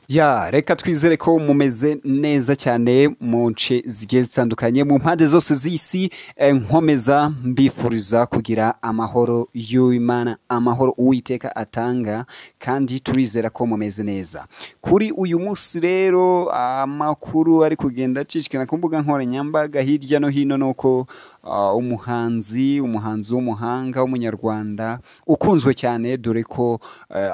Ya, reka twizere ko mumeze neza cyane mu nce zigiye zitandukanye mu mpande zose z'isi. Nkomeza mbifuriza kugira amahoro y'Imana, amahoro Uwiteka atanga, kandi turizera ko mumeze neza. Kuri uyu munsi rero, amakuru ari kugenda acicikana ku mbuga nkoranyambaga hirya no hino nuko umuhanzi w'umuhanga w'umunyarwanda ukunzwe cyane, dore ko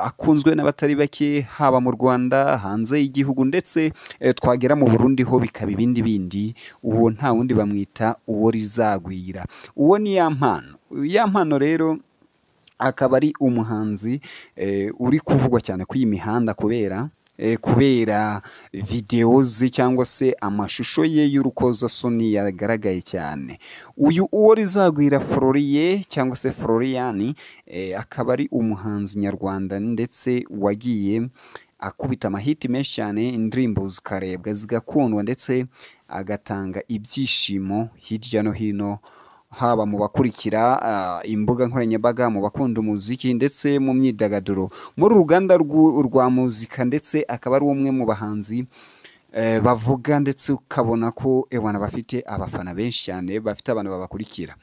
akunzwe n'abatari bake haba mu Rwanda, hanze y'igihugu, ndetse twagera mu Burundi ho bikaba ibindi bindi. Uwo nta wundi, bamwita uwo rizagwira, uwo ni Yampano. Yampano rero akaba ari umuhanzi uri kuvugwa cyane kuri iyi mihanda kubera videwo ze cyangwa se amashusho ye y'urukozasoni yagaragaye cyane. Uyu uwo rizagwira Floriye cyangwa se Florian, akaba ari umuhanzi nyarwanda ndetse wagiye akubita amahiti menshi cyane, indirimbo zikarebwa zigakundwa, ndetse agatanga ibyishimo hirya no hino, haba mu bakurikira imbuga nkoranyambaga, mu bakunda umuziki ndetse mu myidagaduro muri uruganda rwa muzika, ndetse akaba ari umwe mu bahanzi bavuga ndetse ukabona ko ewana bafite abafana benshi cyane, bafite abantu babakurikira.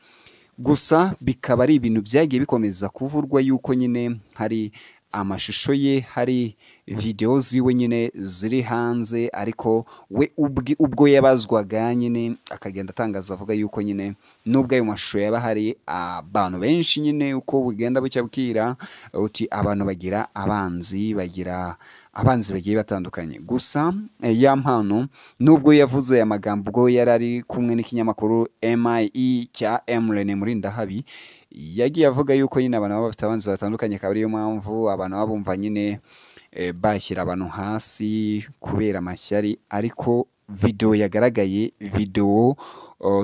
Gusa bikaba ari ibintu byagiye bikomeza kuvurwa yuko nyine hari amashusho ye, hari videwo ziwe nyine ziri hanze, ariko we ubwo yabazwaga nyine akagenda atangaza avuga yuko nyine nubwo ayo mashusho yaba ahari, abantu benshi nyine uko bugenda bucya bwira uti abantu bagira abanzi, bagira abanzi bagiye batandukanye. Gusa Yampano nubwo yavuze aya magambo ubwo yari ari kumwe n'ikinyamakuru MIE cya Emrene Murindahabi, yagiye avuga yuko nyine abantu baba bafite abanzi batandukanye, akaba ariyo mpamvu abantu baba bumva nyine bashyira abantu hasi kubera amashyari. Ariko videwo yagaragaye, videwo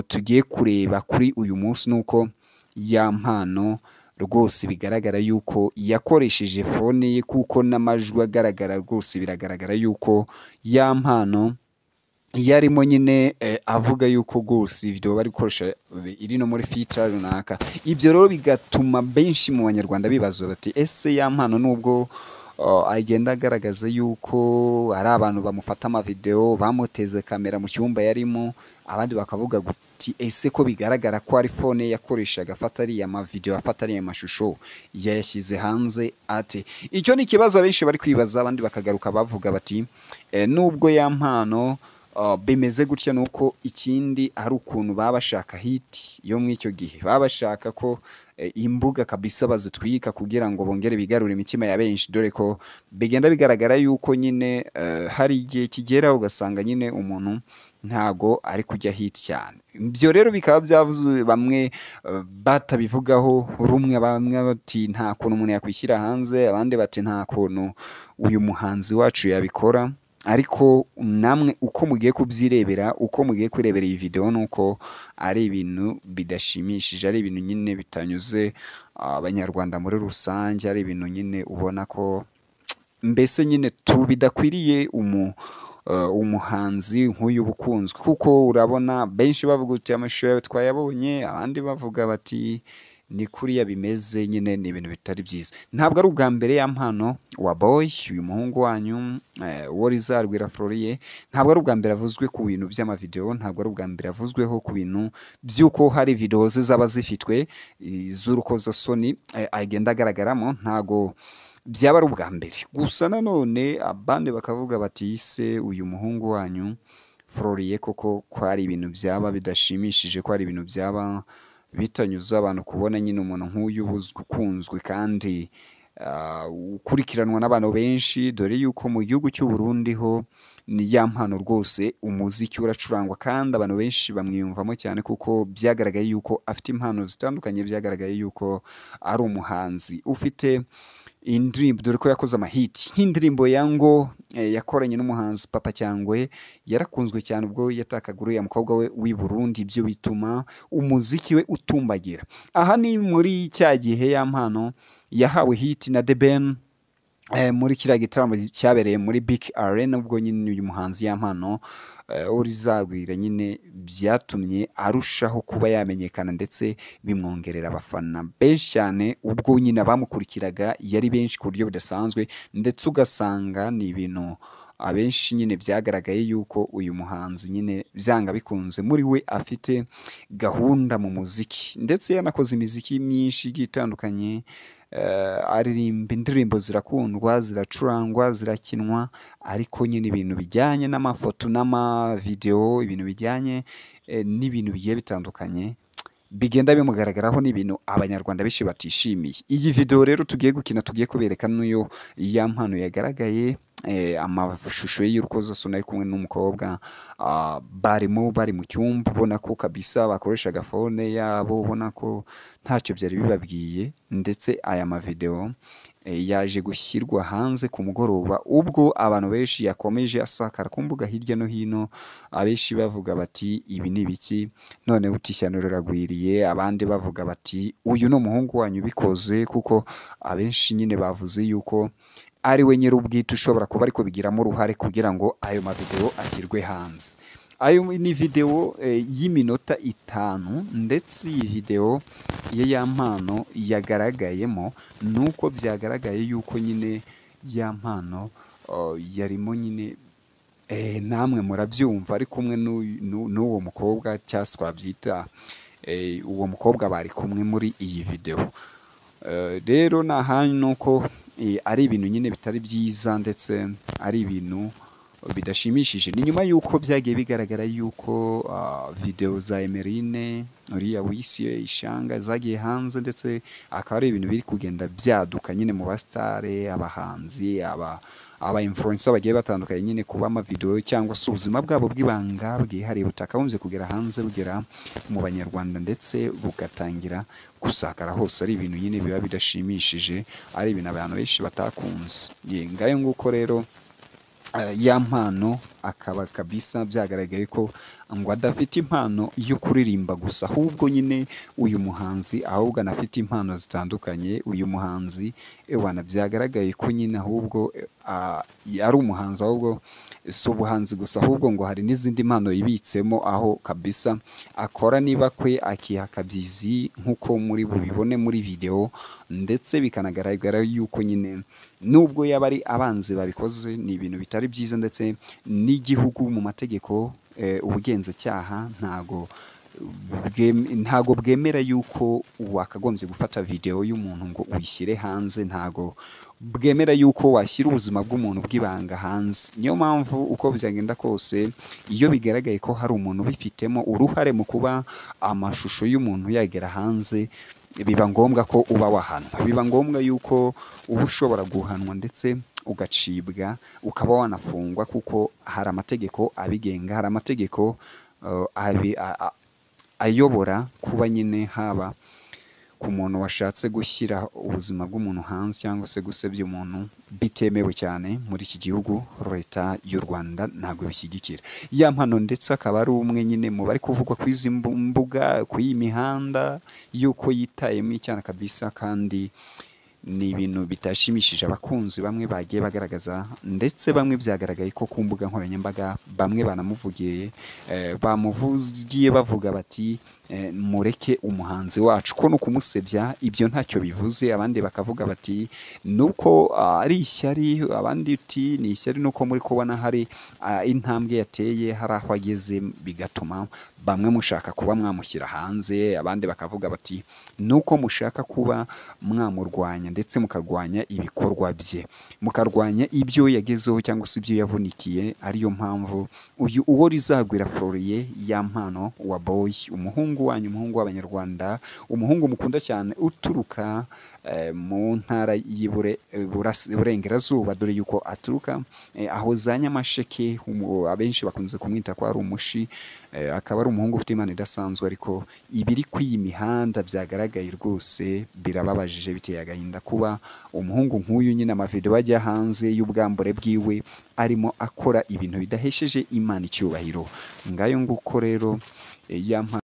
tugiye kureba kuri uyu munsi, nuko Yampano rwose bigaragara yuko yakoresheje fone ye, kuko n'amajwi agaragara rwose biragaragara yuko Yampano yarimo nyine avuga yuko rwose video bari gukoresha iri no muri feature runaka. Ibyo rero bigatuma benshi mu banyarwanda bibaza bati: ese Yampano nubwo agenda agaragaza yuko hari abantu bamufata amavideo bamuteze kamera mu cyumba yarimo, abandi bakavuga guti: ese ko bigaragara ko ari phone yakoreshaga afata ariya mavideo, afata ariya mashusho, yayashyize hanze ate? Icyo ni ikibazo abenshi bari kwibaza. Abandi bakagaruka bavuga bati: nubwo Yampano bimeze gutya, nuko ikindi ari ukuntu baba bashaka hit yo muri icyo gihe, baba bashaka ko imbuga kabisa bazitwika kugira ngo bongere bigarure imitima ya benshi, dore ko bigenda bigaragara yuko nyine hari igihe kigera ugasanga nyine umuntu ntago ari kujya hit cyane. Ibyo rero bikaba byavuzwe bamwe batabivugaho rumwe, bamwe bati nta kuntu umuntu yakwishyira hanze, abandi bati nta kuntu uyu muhanzi wacu yabikora. Ariko namwe uko mugiye kubyirebera, uko mugiye kurebera iyi video, nuko ari ibintu bidashimishije, ari ibintu nyine bitanyuze abanyarwanda muri rusange, ari ibintu nyine ubona ko mbese nyine tu bidakwiriye umuhanzi nk'uyu ukunzwe, kuko urabona benshi bavuga uti amashusho yawe twayabonye, abandi bavuga bati ni kuriya bimeze nyine, ni ibintu bitari byiza. Ntabwo ari ubwa mbere Yampano wa boy, uyu muhungu wanyu uwo rizarwira Floriye, ntabwo ari ubwa mbere avuzwe ku bintu by'amavideo, ntabwo ari ubwa mbere avuzweho ku bintu by'uko hari video ze zaba zifitwe z'urukozasoni agenda agaragaramo, ntago byaba ari ubwa mbere. Gusa nanone abandi bakavuga bati: se uyu muhungu wanyu Floriye koko ko ari ibintu byaba bidashimishije, ko ari ibintu byaba bitanyuze abantu kubona nyine umuntu nk'uyu ukunzwe kandi ukurikiranwa n'abantu benshi, dore yuko mu gihugu cy'u Burundi ho ni Yampano rwose umuziki uracurangwa kandi abantu benshi bamwiyumvamo cyane, kuko byagaragaye yuko afite impano zitandukanye, byagaragaye yuko ari umuhanzi ufite indirimbo, dore ko yakoze amahiti nk'indirimbo ya ngo yakoranye n'umuhanzi Papa Cyangwe, yarakunzwe cyane ubwo yatakaga uriya mukobwa we w'i Burundi, ibyo bituma umuziki we utumbagira. Aha ni muri cya gihe Yampano yahawe hit na The Ben muri kiriya gitaramo cyabereye muri Big Arena, ubwo nyine uyu muhanzi Yampano Urizagwira nyine byatumye arushaho kuba yamenyekana ndetse bimwongerera abafana benshi cyane, ubwo nyine abamukurikiraga yari benshi ku buryo budasanzwe, ndetse ugasanga ni ibintu abenshi nyine byagaragaye yuko uyu muhanzi nyine byanga bikunze muri we afite gahunda mu muziki, ndetse yanakoze imiziki myinshi igiye itandukanye, aririmba indirimbo zirakundwa, ziracurangwa, zirakinwa, ariko nyine ibintu bijyanye n'amafoto n'amavidewo, ibintu bijyanye n'ibintu bigiye bitandukanye bigenda bimugaragaraho n'ibintu abanyarwanda benshi batishimiye. Iyi video rero tugiye gukina, tugiye kubereka n'uyu Yampano yagaragaye amashusho ye y'urukozasoni ari kumwe n'umukobwa, barimo bari mu cyumba, ubona ko kabisa bakoreshaga phone yabo, ubona ko ntacyo byari bibabwiye. Ndetse aya mavideo yaje gushyirwa hanze ku mugoroba, ubwo abantu benshi yakomeje asakara ku mbuga hirya no hino, abenshi bavuga bati ibi ni ibiki, noneho uti ishyano riragwiriye, abandi bavuga bati uyu ni umuhungu wanyu ubikoze, kuko abenshi nyine bavuze yuko ari we nyir'ubwite ushobora kuba ari kubigiramo uruhare kugira ngo ayo mavideo ashyirwe hanze. Ayo ni video y'iminota 5, ndetse iyi video ye Yampano yagaragayemo nuko byagaragaye yuko nyine Yampano yarimo nyine namwe murabyumva ari kumwe n'uwo mukobwa, cyangwa twabyita uwo mukobwa bari kumwe muri iyi video. Rero nahanyu nuko ari ibintu nyine bitari byiza, ndetse ari ibintu bidashimishije. Ni nyuma yuko byagiye bigaragara yuko video za Emeline uriya wisiye ishanga zagiye hanze, ndetse akaba ari ibintu biri kugenda byaduka nyine mu basitare, abahanzi, aba influencer bagiye batandukanye nyine kuba ama video cyangwa se ubuzima bwabo bw'ibanga bwihariye butakagombye kugera hanze, bugera mu banyarwanda ndetse bugatangira gusakara hose. Ari ibintu nyine biba bidashimishije, ari ibintu abantu benshi batakunze. Ngayo nguko rero Yampano akaba kabisa byagaragaye ko ngo adafite impano yo kuririmba gusa, ahubwo nyine uyu muhanzi ahubwo anafite impano zitandukanye. Uyu muhanzi ewana byagaragaye ko nyine ahubwo ari umuhanzi, ahubwo si ubuhanzi gusa, ahubwo ngo hari n'izindi mpano yibitsemo, aho kabisa akora niba kwe akiha akabyizi nk'uko muri bubibone muri video, ndetse bikanagaragara yuko nyine nubwo yaba ari abanzi babikoze ni ibintu bitari byiza, ndetse n'igihugu mu mategeko ubugenzacyaha ntago bwemera yuko wakagombye gufata video y'umuntu ngo uyishyire hanze, ntago bwemera yuko washyira ubuzima bw'umuntu bw'ibanga hanze. Niyo mpamvu uko byagenda kose iyo bigaragaye ko hari umuntu ubifitemo uruhare mu kuba amashusho y'umuntu yagera hanze, biba ngombwa ko uba wahanwa, biba ngombwa yuko uba ushobora guhanwa ndetse ugacibwa ukaba wanafungwa, kuko hari amategeko abigenga, hari amategeko ayobora kuba nyine haba ku muntu washatse gushyira ubuzima bw'umuntu hanze cyangwa se gusebya umuntu bitemewe cyane muri iki gihugu. Leta y'u Rwanda ntabwo ibishyigikira. Yampano ndetse akaba ari umwe nyine mu bari kuvugwa ku izi mbuga, ku iyi mihanda, yuko yitayemo icyana kabisa, kandi ni ibintu bitashimishije abakunzi bamwe bagiye bagaragaza, ndetse bamwe byagaragaye ko ku mbuga nkoranyambaga bamwe banamuvugiye, bamuvugiye bavuga bati mureke umuhanzi wacu ko no kumusebya ibyo ntacyo bivuze. Abandi bakavuga bati nuko ari ishyari, abandi uti ni ishyari nuko muri kubona hari intambwe yateye, hari aho ageze, bigatuma bamwe mushaka kuba mwamushyira hanze. Abandi bakavuga bati nuko mushaka kuba mwamurwanya ndetse mukarwanya ibikorwa bye, mukarwanya ibyo yagezeho cyangwa se ibyo yavunikiye. Ariyo mpamvu uyu uwo rizagwira Floriye Yampano wa Boy, umuhungu wanyu, umuhungu w'abanyarwanda, umuhungu mukunda cyane, uturuka mu ntara y'Iburengerazuba, dore yuko aturuka aho za Nyamasheke, abenshi bakunze kumwita ko ari umushi, akaba ari umuhungu ufite impano idasanzwe. Ariko ibiri kw'iyi mihanda byagaragaye rwose birababajije, biteye agahinda kuba umuhungu nk'uyu nyine amavideo ajya hanze y'ubwambure bwiwe arimo akora ibintu bidahesheje Imana icyubahiro. Ngayo nguko rero Yampano.